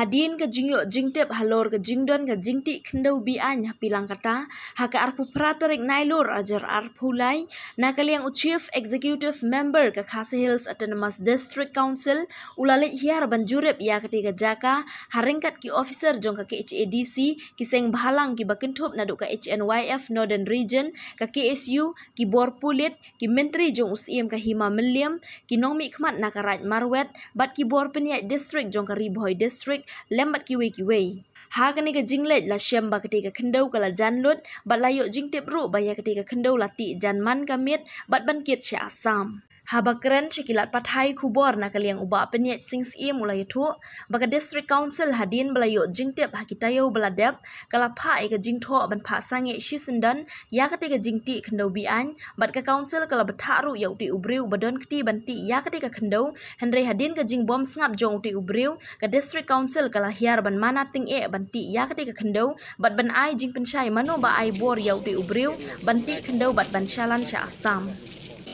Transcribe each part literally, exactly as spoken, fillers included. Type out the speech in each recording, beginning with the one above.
Hadien ka jingïoh jingtip halor ka jingdon ka jingtih khyndew be-aiñ ha Pilangkata, ha ka arphew phra tarik Nailur arhajar arphew lai, na ka liang u Chief Executive Member ka Khasi Hills Autonomous District Council, u la leit hiar ban jurip ïa katei ka jaka, ha ryngkat ki officer jong ka K H A D C, ki seng bhalang kiba kynthup naduh ka H N Y F Northern Region, ka K S U, ki bor pulit, ki myntri jong u Syiem ka Hima Mylliem, ki nongmihkhmat na ka Raid Marwet, bad ki bor pynïaid district jong ka Ri Bhoi District, lem bad kiwei kiwei. Ha kane ka jingleit la shem ba katei ka khyndew ka la jan lut, bad la ïoh jingtip ruh ba ïa katei ka khyndew la tih jan man ka miet, bad ban kit sha Assam. Haba kren sha ki lad pathai khubor na ka liang u Bah Pynïaid Sing Syiem u la ïathuh, ba ka District Council hadien ba la ïoh jingtip ha ki taïew ba la dep, ka la phah ïa ka jingthoh ban phah sangeh shisyndon ïa katei ka jingtih khyndew be-aiñ, bad ka Council ka la bthah ruh ïa utei u briew ba don kti ban tih ïa katei ka khyndew, hynrei hadien ka jingbymsngap jong utei u briew, ka District Council ka la hiar ban mana tyngeh ban tih ïa katei ka khyndew, bad ban ai jingpynshai mano ba ai bor ïa utei u briew ban tih khyndew bad ban shalan sha Assam.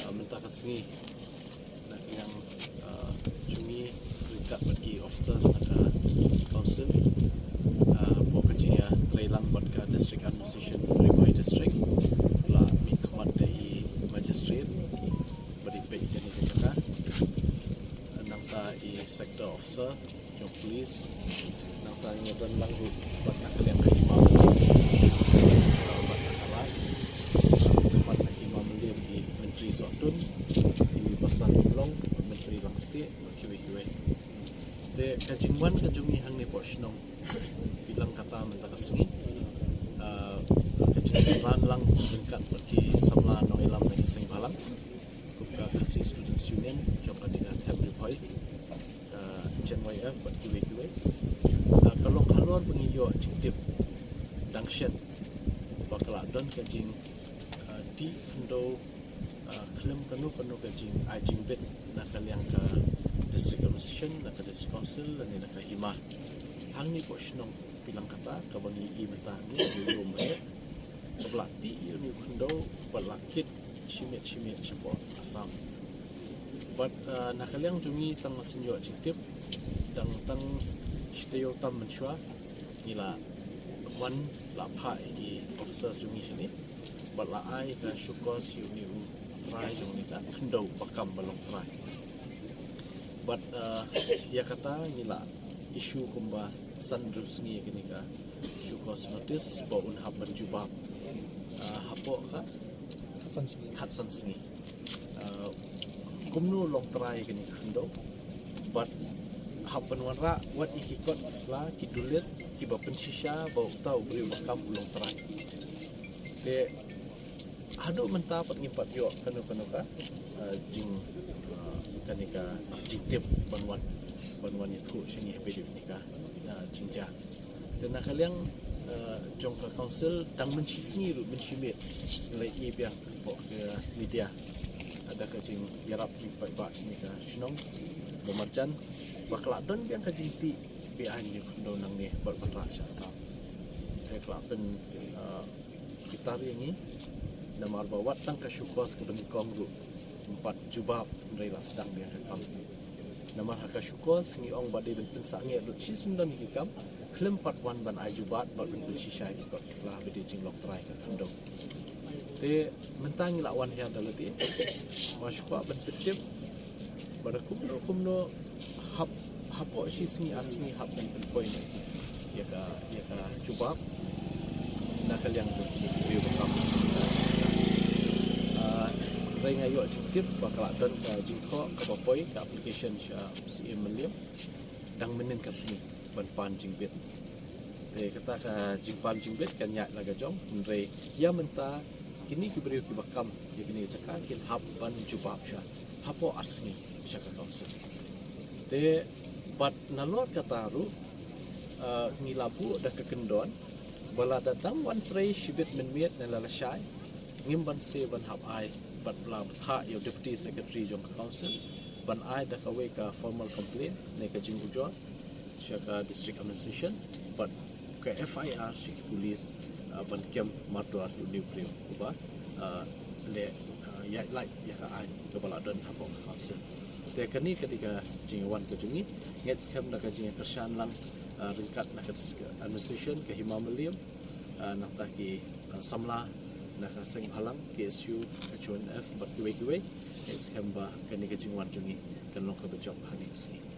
Ah, mynta ka sngi, na ka liang, ah, jong ngi ryngkat bad ki officers na ka Council, ah, hapoh ka jingïatreilang bad ka District Administration Ri Bhoi District, la mihkhmat da i Magistrate ba dei peit ïa kane ka jaka, nangta i Sector Officer jong Police, nangta ngi don lang ruh bad na ka liang ka Hima Mylliem, bad na ka Raid, bad na ka Hima Mylliem i Myntri Sohtun, i Basan Umlong, Myntri Langstieh, bad kiwei kiwei. Te ka jingwan ka jong ngi hangne hapoh shnong Pilangkata mynta ka sngi, ah, ka jingsynran lang ryngkat bad ki samla nongïalam na ki seng bhalang, kum ka Khasi Students Union jong ka Dega Them Ri Bhoi, ka H N Y F bad kiwei kiwei. Ah, ka long halor ba ngi ïoh jingtip dang shen ba ka la don ka jing, ah, tih khyndew, ah, khlem kano kano ka jing, ah, jingbit na ka liang ka District Administration, na ka District Council lane na ka Hima. Hangne hapoh shnong Pilangkata kaba ngi ïohi mynta hangne, ngi ïohi mynta, kaba la tih ïa une u khyndew bad la kit shimet shimet shapoh Assam. Bad, ah, na ka liang jong ngi tang ba shu ïoh jingtip, dang tang shi taïew tam mynshuwa, ngi la wan la phah ïa ki officers jong ngi shane, bad la ai ka show cause ïa une u trai jong une ka khyndew ba kam ba long trai. Bad, ah, ïa kata ngi la issue kumba san hynriew sngi ïa kane ka show cause notice ba un hap ban jubab, ah, hapoh ka khatsan sngi. Khatsan sngi. Ah, kumno long trai ïa kane ka khyndew. Bad hap ban wanrah wat ïa ki kot ki sla, ki dulit, kiba pynshisha ba uta u briew ba kam u long trai. Te haduh mynta pat ngim pat ïoh kano kano ka, ah, jing, ah, kane ka jingtip ban wan, ban wan ïathuh sha ngi hapdeng kane ka, ah, jingjia. Te na ka liang, ah, jong ka Council dang mynshisngi ruh mynshimiet ngi la ïohi biang hapoh ka media, ah, da ka jingïarap jingpaidbah sha kane ka shnong ba marjan ba ka la don biang ka jingtih be-aiñ ïa u khyndew nangne bad ban rah sha Assam. Te ka la pyn, ah, bitar ïa ngi, namar ba wat tang ka show cause kaba nyngkong ruh ym pat jubab hynrei la sdang biang ka kam. Namar ha ka show cause ngi ong ba dei ban pynsangeh lut shisyndon ïa ki kam, khlem pat wan ban ai jubab bad ban pynshisha ïa ki kot ki sla ba dei jinglong trai ka khyndew. Te mynta ngi la wan hiar da lade, ba shu kwah ban pyntip ba da kumno kumno hap, hapoh shi sngi ar sngi hap ban pynpoi noh ïa ka, ïa ka jubab na ka liang jong kine ki briew ba kam. Ah, hynrei nga ïoh jingtip ba ka la don ka jingthoh kaba poi, ka application sha u Syiem Mylliem dang mynnin ka sngi ban pan jingbit. Te kata ka jingpan jingbit kan ïaid la ka jong, hynrei ïa mynta kine ki briew kiba kam ïa kine ki jaka kin hap ban jubab sha hapoh ar sngi sha ka Council. Te bad nalor kata ruh, ah, ngi la buh da ka kyndon ba lada dang wan trei shibit mynmiet ne la lashai, ngim banse ban hap ai, bad la bthah ïa u Deputy Secretary jong ka Council ban ai da kawei ka formal complaint ne ka jingujor sha ka District Administration bad ka F I R sha ki police, ah, ban kem mardor ïa une u briew uba, ah, leh, ah, ïaid lait ïa ka aiñ kaba la don hapoh ka Council. Te kane ka dei ka jingwan ka jong ngi, ngeit skhem da ka jingkyrshan lang ryngkat na ka administration ka Hima Mylliem, nangta ki samla na ka Seng Bhalang, K S U, H O N F bad kiwei kiwei. Ngeit skhem ba kane ka jingwan jong ngi kan long kaba jop ha kine ki sngi.